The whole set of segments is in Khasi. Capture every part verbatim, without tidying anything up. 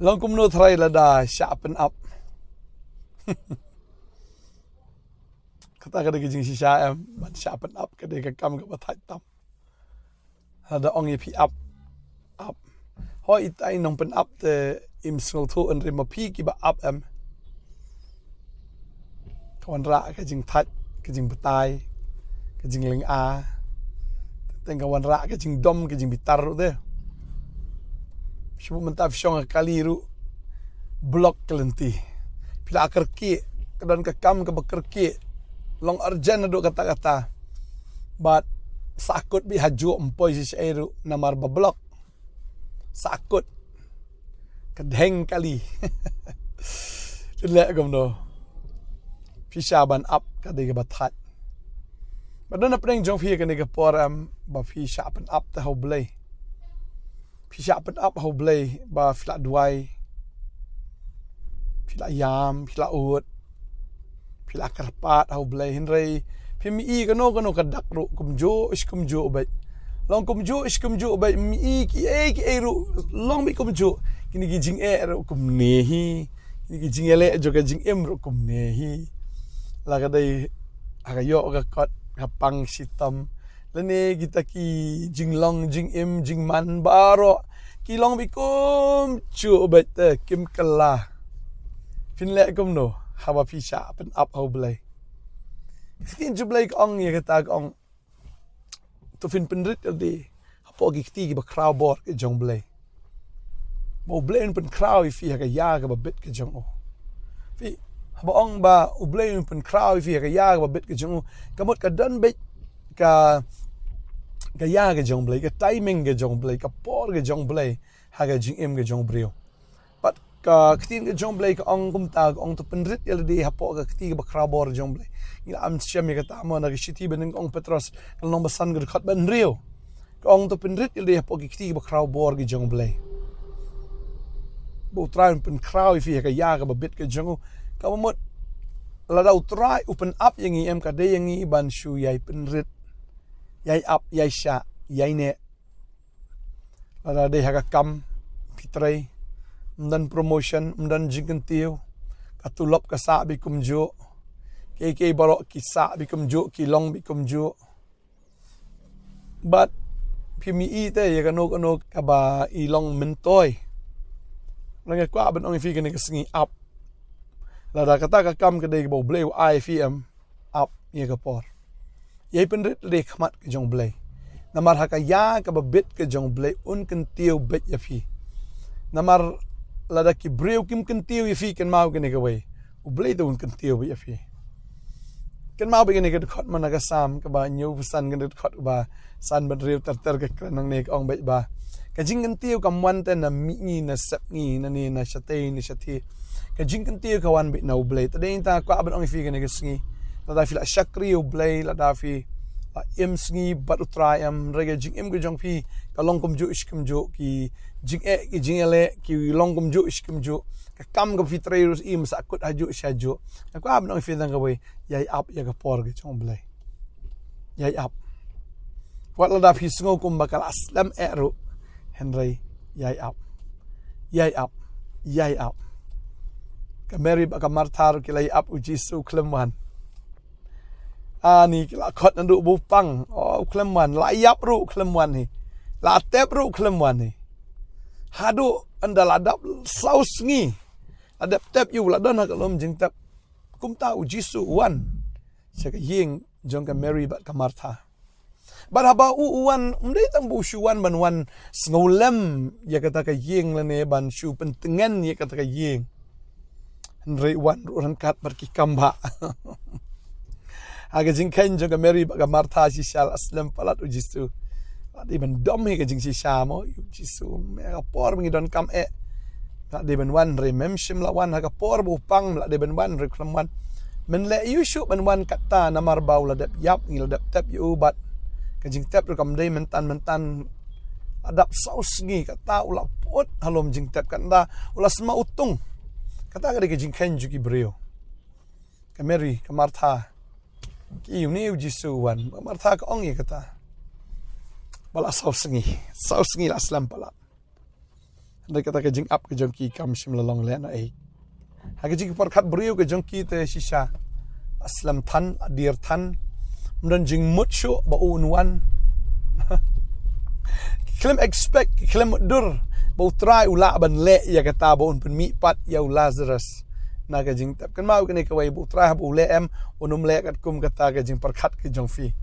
Long kumno trai lada shah pynap. Kata ka dei ka jingshisha em, ban shah pynap ka dei ka kam kaba thait tam. Lada ong ïa phi ap, ap. Hoi, itai nong pynap te im sngewthuh, hynrei ma phi kiba ap em. Ka wanrah ka jingthait, ka jingbatai, ka jinglynga. Teng ka wanrah ka jingdom, ka jingbitar ruh te. Shu mynta phi shong ha kali ruh, block ka lynti. Phi la kyrkieh, ka don ka kam kaba kyrkieh. Long urgent haduh katta katta. Bad sahkut beit hajuh, ym poi shisha ruh namar ba block. Sahkut. Ka dheng kali. Te leh kumno? Phi shah ban ap ka dei kaba thait. Ba don hapdeng jong phi kane ka por em ba phi shah pynap te ha U Blei? Phi shah pynap ha U Blei ba phi la duwai, phi la ïam, phi la ud, phi la kyrpad ha U Blei, hynrei phim ïohi kano kano ka dak ruh, kumjuh shi kumjuh beit. Long kumjuh shi kumjuh beit, ym ïohi kiei kiei ruh, long beit kumjuh. Kine ki jingeh ruh kumne hi. Kine ki jingïaleh jong ka jingim ruh kumne hi. La ka dei ha ka ïoh ka kot, ka pang shitom, lane kita ki jinglong jingim jingman baroh ki long beit kumjuh beit te, kim kylla. Phin leh kumno haba phi shah pynap ha U Blei? Ka ktien jong U Blei ka ong ïa kata, ka ong, to phin pynrit ïalade hapoh ki kti kiba khraw bor ki jong U Blei, ba U Blei un pynkhraw ïa phi ha ka ïa kaba bit ka jong u. Phi, haba ong ba U Blei un pynkhraw ïa phi ha ka ïa kaba bit ka jong u, ka mut ka don beit ka, ka ïa ka jong U Blei, ka timing ka jong U Blei, ka por ka jong U Blei ha ka jingim ka jong u briew. Bad ka ktien ka jong U Blei ka ong kumta, ka ong, to pynrit ïalade hapoh ka kti kaba khraw bor jong U Blei. Ngi la ym shem ïa kata mo, na ka shithi ba nyngkong Petros, ka lynnong ba san, ka dkhot ba hynriew. Ka ong, to pynrit ïalade hapoh ki kti kiba khraw bor ki jong U Blei, ba U Trai un pynkhraw ïa phi ha ka ïa kaba bit ka jong u. Kaba mut lada U Trai u pynap ïa ngi em, ka dei ïa ngi ban shu ïai pynrit, ïai ap, ïai shah, ïai neh. Lada dei ha ka kam phi trei, ym don promotion, ym don jingkyntiew, ka tulop ka sah beit kumjuh, kiei kiei baroh ki sah beit kumjuh, ki long beit kumjuh. Bad phim ïohi te ïa kano kano kaba i long myntoi. Nga kwah ban ong ïa phi kane ka sngi, ap. Lada kata ka kam ka dei kaba U Blei u ai ïa phi em, ap ïa ka por. Ïai pynrit ïalade khmat ka jong U Blei. Namar ha ka ïa kaba bit ka jong U Blei un kyntiew beit ïa phi. Namar lada ki briew kim kyntiew ïa phi, kynmaw kane kawei, U Blei te un kyntiew beit ïa phi. Kynmaw beit kane ka dkhot man na ka Salm kaba hynñiew phew san, kane ka dkhot ba san bad hynriew, ter ter ka kren nangne, ka ong beit ba ka jingkyntiew kam wan te na mihngi, na sepngi, na ne, na shatei, na shathie. Ka jingkyntiew ka wan beit na U Blei. Te dei nangta kwah ban ong ïa phi kane ka sngi, lada phi la shakri U Blei, lada phi la im sngi bad U Trai em, hynrei ka jingim ka jong phi ka long kumjuh shi kumjuh, ki jingeh, ki jingïaleh ki long kumjuh shi kumjuh, ka kam kaba phi trei ruh im sahkut hajuh shi hajuh. Nga kwah ban ong ïa phi tang kawei, ïai ap ïa ka por ka jong U Blei. Ïai ap. Wat lada phi sngew kumba ka la slem eh ruh, hynrei ïai ap. Ïai ap. Ïai ap. Ka Mary bad ka Martha ruh ki la ïai ap, U Jisu u khlem wan. Ani ki la khot naduh ba u pang, o, u khlem wan. La ïap ruh u khlem wan hi. La tep ruh u khlem wan hi. Haduh ynda la dap saw sngi, la dep tep ïa u, la don ha ka lum jingtep, kumta U Jisu u wan sha ka ïing jong ka Mary bad ka Martha. Bad haba u, u wan, ym dei tang ba u shu wan ban wan sngewlem ïa kata ka ïing lane ban shu pyntngen ïa kata ka ïing, hynrei u wan ruh ryngkat bad ki kam bah. Ha ka jingkheiñ jong ka Mary bad ka Martha, shisha la slem palat U Jisu. La dei ban dom hi ka jingshisha mo, U Jisu, me, ha ka por ba ngi donkam eh, me la dei ban wan, hynrei mem shym la wan. Ha ka por ba u pang, me la dei ban wan, hynrei khlem wan. Men leh ïa u shuh ban wan katta, namar ba u la dep ïap, ngi la dep tep ïa u bad ka jingtep ruh kam dei mynta mynta. La dap saw sngi kata u la put ha lum jingtep, kata u la sma u tung. Kata ka dei ka jingkheiñ jong ki briew. Ka Mary, ka Martha ki ïohi U Jisu u wan. Ka Martha ka ong ïa kata, ba la saw sngi, saw sngi la slem palat. Hynrei kata ka jingap ka jong ki kam shym la long lehnohei. Ha ka jingpyrkhat briew ka jong ki te shisha, slem than, dier than, ym don jingmut shuh ba un wan. Ki khlem expect, ki khlem mutdur ba U Trai u lah ban leh ïa kata ba un pynmih pat ïa u Lazarus na ka jingtep. Kynmaw kane kawei, ba U Trai haba u leh em, un ym leh katkum kata ka jingpyrkhat ka jong phi.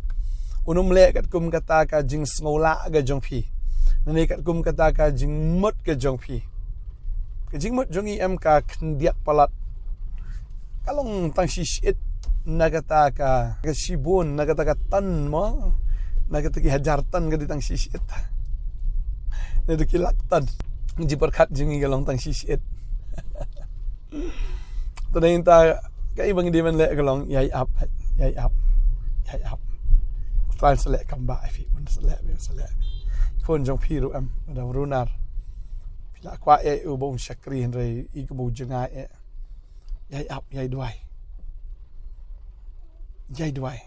Un ym leh katkum kata ka jingsngewlah ka jong phi, ne katkum kata ka jingmut ka jong phi. Ka jingmut jong ngi em ka khyndiat palat. Ka long tang shi shit na kata ka, ka shibun, na kata ka tan mo. Na kata ki hajar tan ka dei tang shi shit. Na kata ki lak tan. Jingpyrkhat jong ngi ka long tang shi shit. Te dei ta, kaei ba ngi dei ban leh ka long, ïai ap, ïai ap, ïai ap. Trai sa leh kam ba phi, un sa leh, un sa leh. Khun jong phi ruh em, da runar. Phi la kwah eh u ba un shakri hynrei i ka ba u jngai eh. Ïai ap, ïai duwai. Ïai duwai.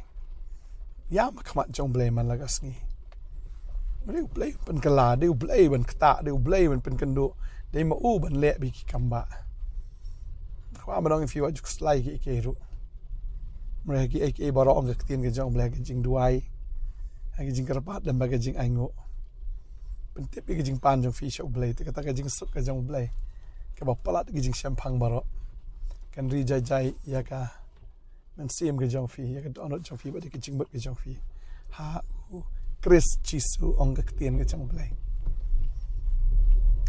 Ïa ma khmat jong U Blei man la ka sngi. Dei U Blei pynkylla, dei U Blei ban ktah, dei U Blei ban pynkynduh, dei ma u ban leh bad ki kam ba. Kwah ban ong ïa phi wat ju khuslai kiei kiei ruh. Hynrei kiei kiei baroh ong ka ktien ka jong U Blei, ka jingduwai, ha ka jingkyrpad lem bad ka jingainguh. Pyntip ïa ka jingpan jong phi sha U Blei, te kata ka jingsuk ka jong U Blei, kaba palat ka jingshemphang baroh, kan ri jai jai ïa ka mynsiem ka jong phi, ïa ka dohnud jong phi bad ïa ka jingmut ka jong phi. Ha U Khrist Jisu, ong ka ktien ka jong U Blei.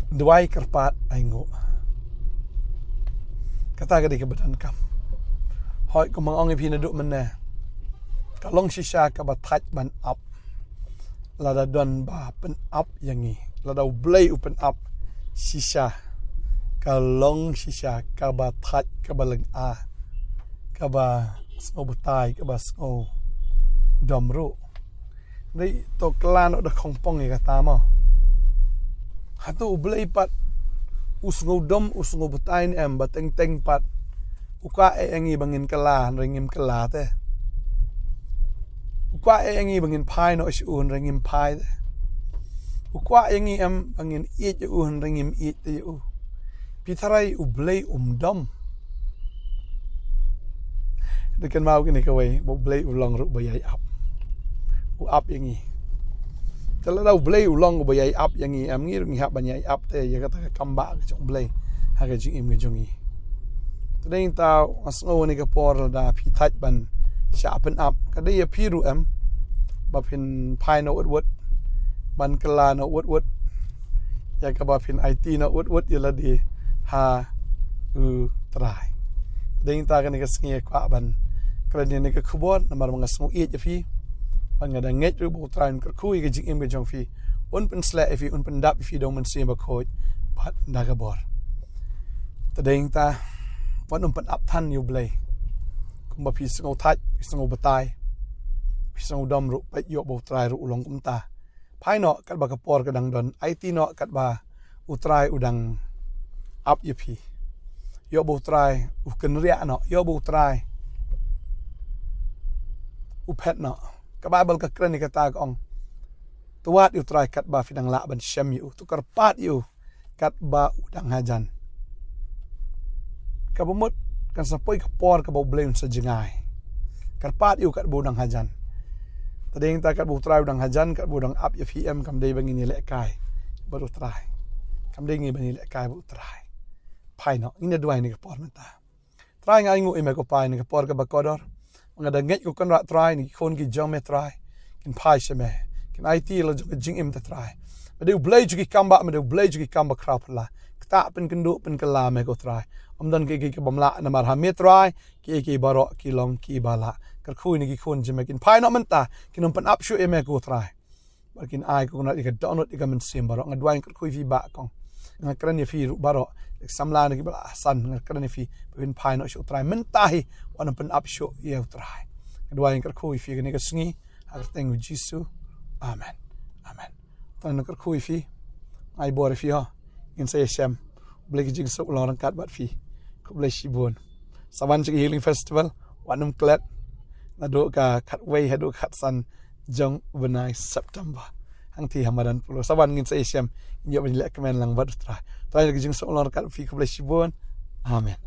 Duwai, kyrpad, ainguh. Kata ka dei kaba donkam. Hooid, kumba nga ong ïa phi naduh mynne, ka long shisha kaba thait ban ap. Lada don ba pynap ïa ngi, lada U Blei u pynap, shisha ka long shisha kaba thait, kaba lynga, kaba sngewbatai, kaba sngewdom ruh. Dei to kylla noh da khongpong ïa kata mo. Hato U Blei pat u sngewdom, u sngewbatai ne em, ba teng teng pat u kwah eh ïa ngi ba ngin kylla hynrei ngim kylla te? U kwah eh ïa ngi ba ngin phai noh sha u hynrei ngim phai te? U kwah ïa ngi em ba ngin ïeit ïa u hynrei ngim ïeit te ïa u? Phi tharai U Blei um dom? Dei kynmaw kine kawei, ba U Blei u long ruh ba ïai ap. U ap ïa ngi. Te lada U Blei u long ba ïai ap ïa ngi, em ngi ruh ngi hap ban ïai ap te ïa kata ka kam ba ka jong U Blei ha ka jingim ka jong ngi. Te dei ta nga sngew ha kane ka por lada phi thait ban shah pynap, ka dei ïa phi ruh em, ba phin phai noh wut wut, ban kylla noh wut wut ïa kaba phin aiti noh wut wut ïa lade ha U Trai. Te dei ta kane ka sngi nga kwah ban kren ïa kane ka khubor namar ba nga sngew ïeit ïa phi. Bad nga da ngeit ruh ba U Trai un kyrkhu ïa ka jingim ka jong phi, un pynshlur ïa phi, un pyndap ïa phi da U Mynsiem Bakhuid bad da ka bor. Te dei ta, wat nym pynap than ïa U Blei. Kumba phi sngew thait, phi sngew batai, phi sngew dom ruh, peit, ïoh ba U Trai ruh u long kumta. Phai noh katba ka por ka dang don, aiti noh katba U Trai u dang ap ïa phi. Ïoh ba U Trai u kynriah noh, ïoh ba U Trai u phet noh. Ka Baibl ka kren ïa kata, ka ong, to wad ïa U Trai katba phi dang lah ban shem ïa u, to kyrpad ïa u katba u dang hajan. Kaba mut kan sa poi ka por kaba U Blei un sa jngai. Kyrpad ïa u katba u dang hajan. Te dei ta katba U Trai u dang hajan, katba u dang ap ïa phi em, kam dei ba ngin ïalehkai bad U Trai. Kam dei ngi ban ïalehkai bad U Trai. Phai noh, ngin ïa duwai ha kane ka por mynta. Trai, nga ainguh ïa me ko Pa ha kane ka por kaba kordor. Nga da ngeit ko Kynrad Trai, ne ki khun ki jong me Trai kin phai sha me, kin aiti la jong ka jingim te Trai. Me dei U Blei jong ki kam ba, me dei U Blei jong ki kam ba khraw phylla. Ktah, pynkynduh, pynkylla me ko Trai. Ym don kiei kiei ki bym lah namar ha me Trai kiei kiei baroh ki long kiba lah. Kyrkhu ïa ki khun jong me, kin phai noh mynta, kin ym pynap shuh ïa me ko Trai. Ba kin ai ko Kynrad ïa ka dohnud, ïa ka mynsiem baroh. Nga duwai, nga kyrkhu ïa phi Bah Kong. Nga kren ïa phi ruh baroh, ïa ki samla ne kiba la san, nga kren ïa phi ba phin phai noh sha U Trai mynta hi, wat nym pynap shuh ïa U Trai. Nga duwai, nga kyrkhu ïa phi ha kane ka sngi ha ka kyrteng U Jisu. Amen. Amen. Tang nga kyrkhu ïa phi, nga ai bor ïa phi ho. Ngin sa ïashem. U Blei ka jingsuk u long ryngkat bad phi. Khublei shibun. Sa wan sha ka Healing Festival, wat nym klet. Naduh ka khatwei haduh ka khatsan jong u bnai September. Ha Ang ti ha madan polo. Saban ngin sa ïashem. Ngin ïoh ban leh kmen lang bad u Trai. Trai ka jingsuk long ryngkat phi, khublei shibun. Amen.